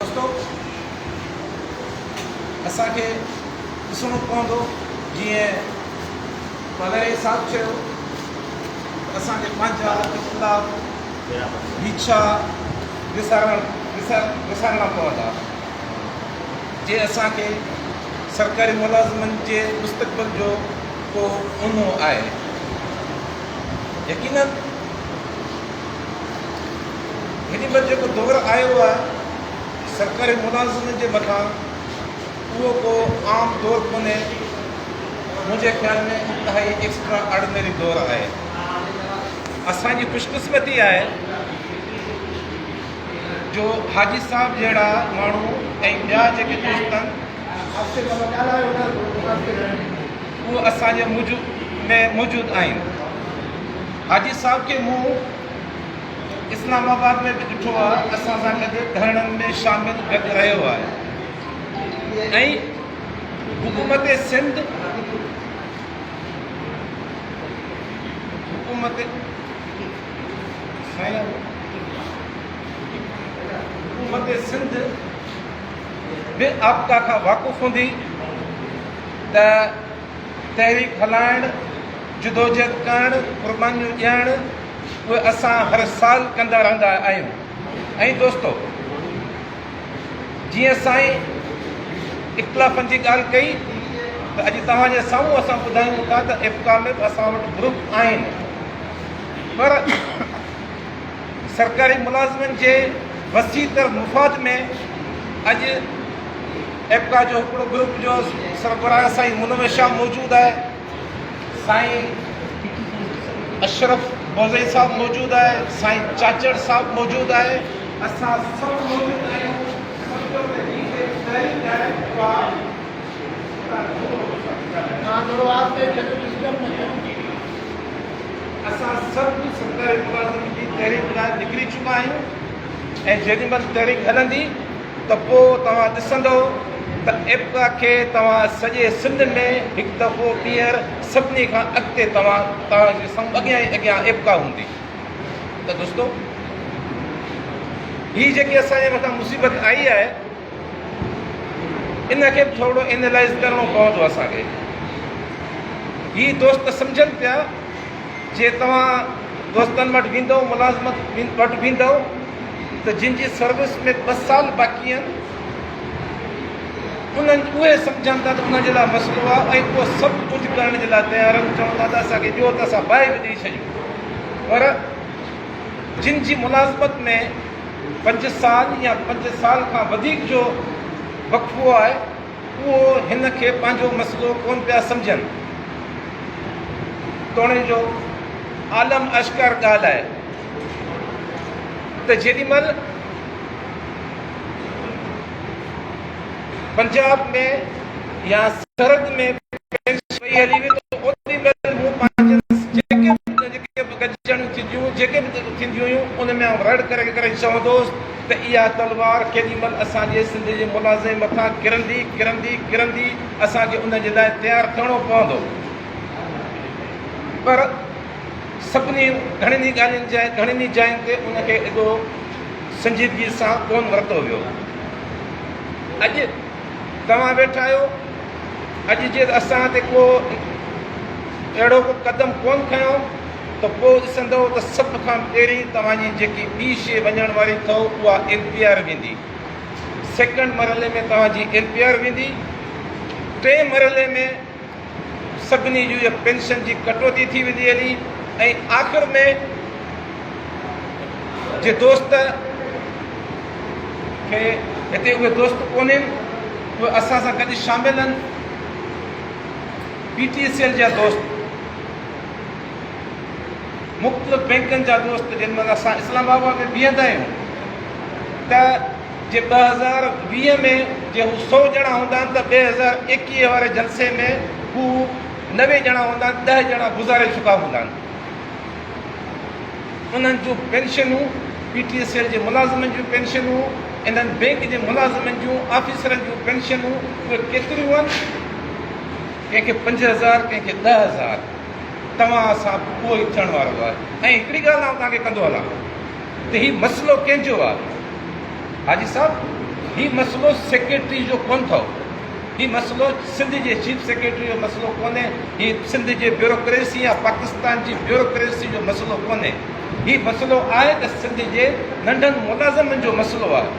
دوستو اسان کي ڏسڻو پوندو جيئن پالاري صاحب چيو ته اسان کي پنهنجا اختلاف ويڇا وسارڻ وسارڻا پوندا جي اسان کي سرڪاري ملازمن جي مستقبل جو ڪو اونو آهي يقينن هن مهل جيڪو دور آيو آهي سرڪاري ملازمن جي مٿان اهو ڪو عام دور ڪونهي منهنجي خيال ۾ انتهائي ايڪسٽرا آرڊنري دور آهي اسان جي خوش قسمتي آهي جو حاجي صاحب جهڙا ماڻهو ۽ ٻيا جيڪي دوست آهن اهو اسان جي ۾ موجود آهن حاجي صاحب کي مون اسلام آباد ۾ به ڏٺو آهي، اسان سان گڏ ڌرڻن ۾ شامل گڏ رهيو آهي ۽ حڪومت سنڌ حڪومت حڪومت سنڌ به آپڪا کان واقف هوندي ته تحريڪ هلائڻ، جدوجهد ڪرڻ، قربانيون ڏيڻ اهي اسان هر سال ڪندا رهندا آهيون ۽ دوستو جيئن سائين اختلافن جي ڳالهه ڪئي ته اڄ توهان جي سامهون اسان ٻڌايون ٿا ته ايپڪا ۾ به اسان وٽ گروپ آهن پر سرڪاري ملازمن جي وسيع تر مفاد ۾ اڄ ايپڪا جو هڪڙو گروپ جو سربراهه سائين منور شاهه موجود آهي، سائين اشرف بوزئي صاحب موجود آهي، سائين چاچڙ صاحب موجود آهي. اسان سڀ موجود آهيون، سمجهو ته هي جيڪي تحريڪ آهي اها اسان سڀ سرڪاري ملازمن جي تحريڪ لاء نڪري چڪا آهيون ۽ جيڏي مهل تحريڪ هلندي ته پوء توهان ڏسندؤ ته ايپڪا کي توهان سڄي سنڌ ۾ هڪ دفعو ٻيهر سڀني کان اڳتي توهان توهان جي سامهون اڳيان ئي اڳيان ايپڪا هوندي ته دوستو هي جيڪي اسان جي مٿان مصيبت آئي آهي ان کي به ٿورو اينالائز ڪرڻو پوندو اسان کي هي دوست سمجهن پيا جي توهان دوستن وٽ ويندؤ، ملازمت وٽ ويندؤ ته جن جي سروس ۾ ٻه سال باقي آهن انهن اهي سمجهن ٿا ته انهن جي لاء مسئلو آهي ۽ اهو سڀ ڪجهه ڪرڻ جي لاء تيار آهن، چون ٿا ته اسان کي ڏيو ته اسان باهه به ڏئي ڇڏيون پر جن جي ملازمت ۾ پنج سال يا پنج سال کان وڌيڪ جو وقفو آهي اهو هن کي پنهنجو مسئلو ڪونه پيا سمجهن. توڻي جو عالم آشڪار ڳالهه آهي ته جيڏي مهل پنجاب ۾ يا سرحد ۾ پينشن پئي هلي وئي ته اوڏي مهل مون پنهنجن جيڪي به جيڪي به گڏجاڻيون ٿينديون هيون جيڪي به ٿينديون هيون ان ۾ آئون رڙ ڪري ڪري چوندو هوس ته اها تلوار ڪيڏي مهل اسان جي سنڌ جي ملازم مٿان ڪرندي ڪرندي ڪرندي اسان کي ان جي لاء تيار ٿيڻو پوندو پر سڀني گهڻين ئي ڳالهين جا گهڻين ئي جاين تي ان کي ايڏو سنجيدگي سان ڪونه ورتو ويو. اڄ توهان ويٺا آهيو، اڄ جي اسان تي ڪو اهڙو ڪو قدم ڪونه کنيو ته پوء ڏسندؤ ته سڀ کان پهرين توهان جي جيڪي ٻي شيء وڃڻ واري اٿئو اها ايل پي آر ويندي. سيڪنڊ مرحلي ۾ توهان جي ايل پي آر ويندي. ٽئين مرحلي ۾ سڀني جي اها پينشن جي ڪٽوتي ٿي ويندي هلي ۽ آخر ۾ جي دوست کي هتي اهي دوست ڪونهن اهي اسان سان گڏ شامل آهن پي ٽي سي ايل جا دوست مختلف بينڪن جا دوست جن مهل اسان اسلام آباد ۾ بيهندا آهيون ته جي 2020 ۾ جي هو سئو ڄڻا هوندا آهن ته 2021 واري جلسي ۾ هو 90 ڄڻا هوندا آهن، ڏهه ڄڻا گذاري چڪا هوندا آهن. انهن جون پينشنون، پي ٽي ايس ايل جي ملازمن جون پينشنون، انهن بينڪ جي ملازمن جون، آفيسرن جون پينشنون اهي ڪيتريون آهن؟ ڪنهن کي 5000، ڪنهن کي 10,000. توهان سان به اهو ئي ٿيڻ وارو آهي. ۽ هڪڙي ڳالهه آئون توهان کي ڪندو هلان. ته هي مسئلو ڪنهن جو آهي؟ حاجي صاحب هي مسئلو سيڪريٽري جو ڪونه اٿو، هي مسئلو سنڌ جي چيف سيڪريٽري جو مسئلو ڪونهي، هي سنڌ جي بيوروڪريسي يا پاڪستان جي بيوروڪريسي جو مسئلو ڪونهي، هي مسئلو آهي ته سنڌ جي ننڍن ملازمن جو مسئلو آهي.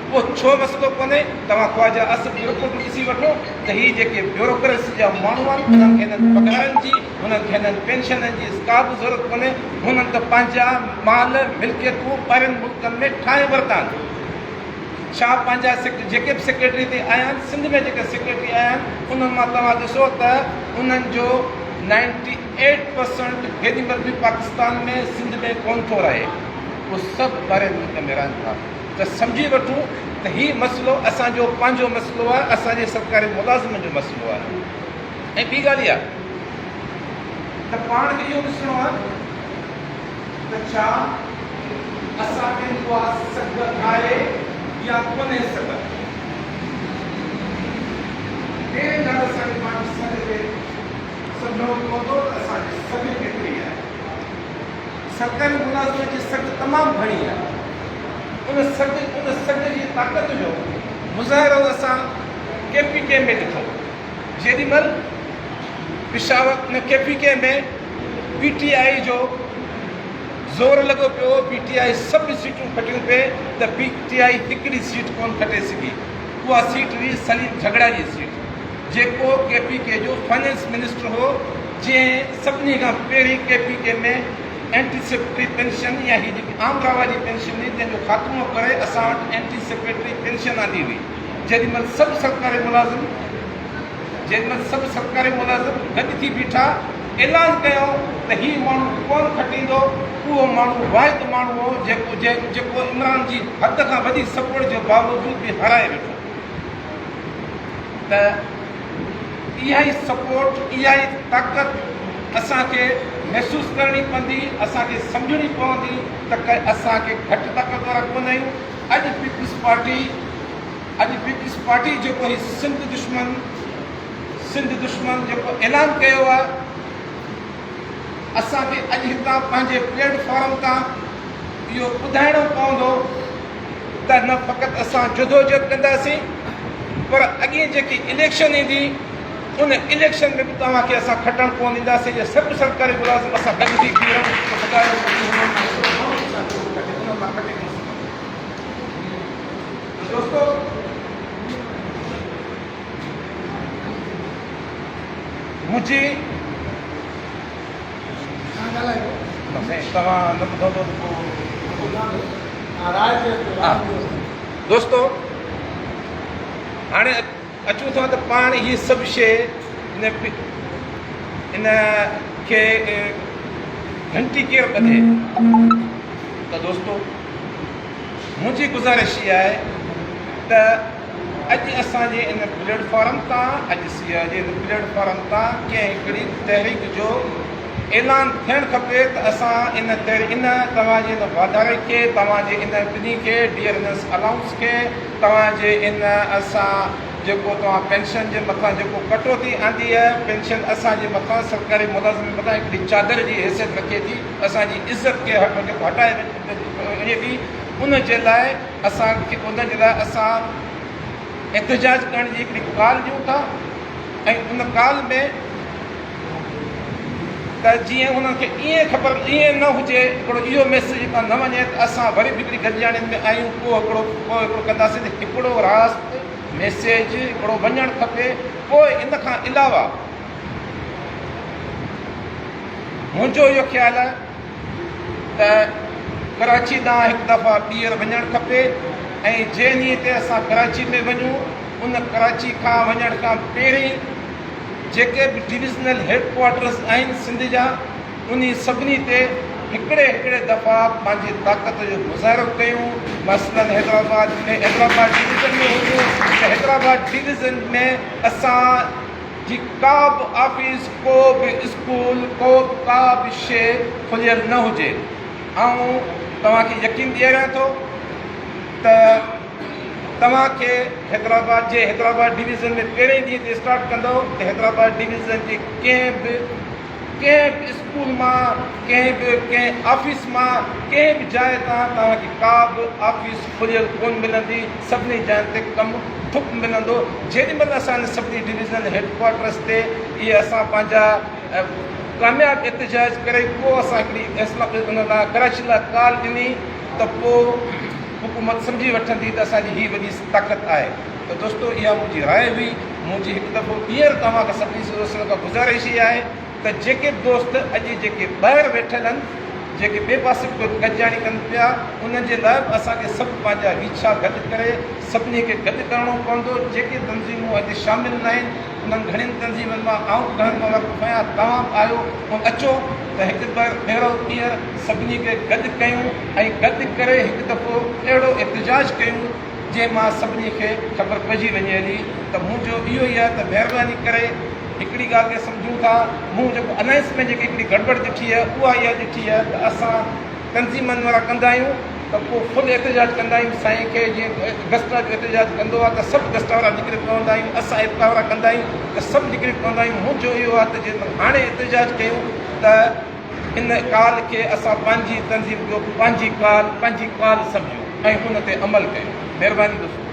اهو ڇو مسئلو ڪونهي؟ توهان خواجه آصف جي رپورٽ ڏسي وٺو ته هي جيڪي بيوروڪريسي جا ماڻهو آهن انهن کي هنن پگهارن جي، هنن کي هنن پينشنن جي ڪا به ضرورت ڪونهي، هنن ته پنهنجا مال ملڪيتون ٻاهرين ملڪن ۾ ٺاهي ورتا آهن. ڇا پنهنجا جيڪي به سيڪريٽري هتي آيا آهن، سنڌ ۾ جيڪي سيڪريٽري آيا آهن، انهن مان توهان ڏسو ته انهن جو نائنٽي ايٽ پرسنٽ ڪيڏي مهل به پاڪستان ۾ سنڌ ۾ ڪونه ٿو رهي، اهو سڀ ٻاهرين ملڪ ۾ رهن ٿا ته سمجهي وٺون ته هي مسئلو اسان جو پنهنجو مسئلو آهي، اسان جي سرڪاري ملازمن جو مسئلو آهي ۽ ٻي ڳالهه اها ته پاڻ کي اهو ڏسڻو آهي ته ڇا اسان ۾ اها سگهه آهي يا ڪونهي سگهه. پهرين ڳالهه اسان کي پنهنجي سگهه کي سمجهڻو پوندو ته اسان جي سگهه ڪيتري آهي. سرڪاري ملازمن جي سگهه تمام گهڻي آهي. ان سگهه ان سگهه جي طاقت جو مظاهرو اسان ڪي پي ڪي ۾ ڏٺو. جيڏي مهل پشاور ان K P K ۾ P T I جو زور لڳو پيو هو، پي ٽي آء سڀ سيٽون کٽيون پئي ته پي ٽي آء هڪڙي سيٽ ڪونه کٽي سگهي. اها سيٽ هئي سليم جهڳڙا جي سيٽ، جيڪو ڪي پي ڪي جو فنانس منسٽر هو، جنهن سڀني کان پهرين ڪي پي ڪي ۾ اينٽيسپٽري پينشن يا هي جيڪي عام رواجي پينشن هئي تنهن جو خاتمو ڪري اسان وٽ اينٽيسپيٽري پينشن آندي هئي. جيڏي مهل سڀ سرڪاري ملازم جيڏي مهل سڀ سرڪاري ملازم گڏ ٿي بيٺا اعلان ڪيو ته هي ماڻهو ڪونه کٽيندو، اهو ماڻهو واحد ماڻهو هو جيڪو جيڪو عمران جي حد کان وڌيڪ سپورٽ جي باوجود به هارائي ويٺو ته اها ئي سپورٽ اها ئي طاقت اسان کي محسوس ڪرڻي پوندي، اسان کي سمجهڻي پوندي ته اسان کي گهٽ طاقت وارا ڪونه آهيون. اڄ پيپلز پارٽي اڄ پيپلز پارٽي جيڪو هي سنڌ دشمن سنڌ دشمن جيڪو اعلان ڪيو آهي اسان کي اڄ هتان پنهنجي پليٽ فارم تان اهو ٻڌائڻو پوندو ته نه فقط اسان جدوجهد ڪنداسين پر اڳين جيڪي اليڪشن ايندي ان اليڪشن ۾ به توهان کي اسان کٽڻ ڪونه ڏينداسين جي سڀ سرڪاري ملازم اسان گڏ ٿي بيهون ته خدا جو قسم هنن مان هڪڙو ماڻهو به اسان کي کٽي انهن مان کٽي ڪونه سگهندو. ته دوستو منهنجي توهان نه ٻڌندو ته پوء دوستو هاڻي اچون ٿا ته پاڻ هي سڀ شيء ان ان کي گهنٽي ڪير ٻڌي ته دوستو منهنجي گذارش هي آهي ته اڄ اسان جي ان پليٽ فارم تان اڄ سي آء جي ان پليٽ فارم تان ڪنهن هڪڙي تحريڪ جو اعلان ٿيڻ کپي ته اسان ان تحريڪ ان توهان جي ان واڌاري کي توهان جي ان ٻنهي کي ڊيئرنس الائونس کي توهان جي ان اسان جيڪو توهان پينشن جي مٿان جيڪو ڪٽوتي آندي آهي پينشن اسان جي مٿان سرڪاري ملازمن مٿان هڪڙي چادر جي حيثيت رکي ٿي اسان جي عزت کي جيڪو هٽائي وڃي ٿي ان جي لاء اسان کي ان جي لاء اسان احتجاج ڪرڻ جي هڪڙي ڪال ڏيون ٿا ۽ ان ڪال ۾ ته جيئن انهن کي ائين خبر ائين نه هجي هڪڙو اهو ميسيج هتان نه وڃي ته اسان وري به هڪڙي گڏجاڻين ۾ آهيون پوء هڪڙو پوء هڪڙو ڪنداسين ته هڪڙو راست ميسيج هڪڙو وڃڻ کپي پوء ان کان علاوه منهنجو اهو خيال آهي ته ڪراچي ڏانهن هڪ دفعا ٻيهر وڃڻ کپي ۽ جنهن ڏينهن تي اسان ڪراچي ۾ وڃون ان ڪراچي کان وڃڻ کان پهرين جيڪي به ڊويزنل هيڊ ڪوارٽرز آهن سنڌ جا انهي سڀني تي هڪڙي هڪڙي دفعا پنهنجي طاقت جو مظاهرو ڪيون مثلاً حيدرآباد ۾ حيدرآباد ڊويزن ۾ هجون ته حيدرآباد ڊويزن ۾ اسان جي ڪا به آفيس ڪو به اسڪول ڪو به ڪا به شي کليل نه هجي آئون توهان کي يقين ڏياريان ٿو ته توهان کي حيدرآباد جي حيدرآباد ڊويزن ۾ پهرين ڏينهن تي اسٽارٽ ڪندو ته حيدرآباد ڊويزن جي ڪنهن به ڪنهن به اسڪول مان، ڪنهن به ڪنهن آفيس مان، ڪنهن به جاء تان توهان کي ڪا به آفيس کليل ڪونه ملندي، سڀني جاين تي ڪم ٺپ ملندو. جيڏي مهل اسان ان سڀني ڊويزنل هيڊ ڪوارٽرس تي اهي اسان پنهنجا ڪامياب احتجاج ڪري پوء اسان هڪڙي ان لاء ڪراچي لاء ڪال ڏني ته پوء حڪومت سمجهي وٺندي ته اسان جي هي وڏي طاقت آهي. ته دوستو اها منهنجي راء هئي. منهنجي هڪ دفعو ٻيهر توهان کان سڀني دوستن کان گذارش هي آهي ته جيڪي به دوست اڄ جيڪي ٻاهر ويٺل آهن جيڪي ٻئي پاسي به گڏجاڻي ڪن پيا انهن جي لاء به اسان کي سڀ پنهنجا ويڇا گڏ ڪري سڀني کي گڏ ڪرڻو پوندو جيڪي تنظيمون اڄ شامل ناهن انهن گهڻين تنظيمن مان آئون به گهڻن مان واقف آهيان توهان به آهيو پوء اچو ته هڪ ڀيرو ٻيهر سڀني کي گڏ ڪيون ۽ گڏ ڪري هڪ دفعو اهڙو احتجاج ڪيون جنهن مان سڀني کي خبر پئجي وڃي هلي ته منهنجو اهو ئي آهي ته مهرباني ڪري هڪڙي ڳالهه کي سمجهون ٿا مون جيڪو الائنس ۾ جيڪي هڪڙي گڙٻڙ ڏٺي آهي اها اها ڏٺي آهي ته اسان تنظيمن وارا ڪندا آهيون ته پوء فل احتجاج ڪندا آهيون سائين کي جيئن گسٽا جو احتجاج ڪندو آهي ته سڀ گسٽا وارا نڪري پوندا آهيون اسان ايپڪا وارا ڪندا آهيون ته سڀ نڪري پوندا آهيون منهنجو اهو آهي ته جي هاڻي احتجاج ڪيون ته ان ڪال کي اسان پنهنجي تنظيم جو پنهنجي ڪال پنهنجي ڪال سمجهون ۽ ان تي عمل ڪيون. مهرباني دوستو.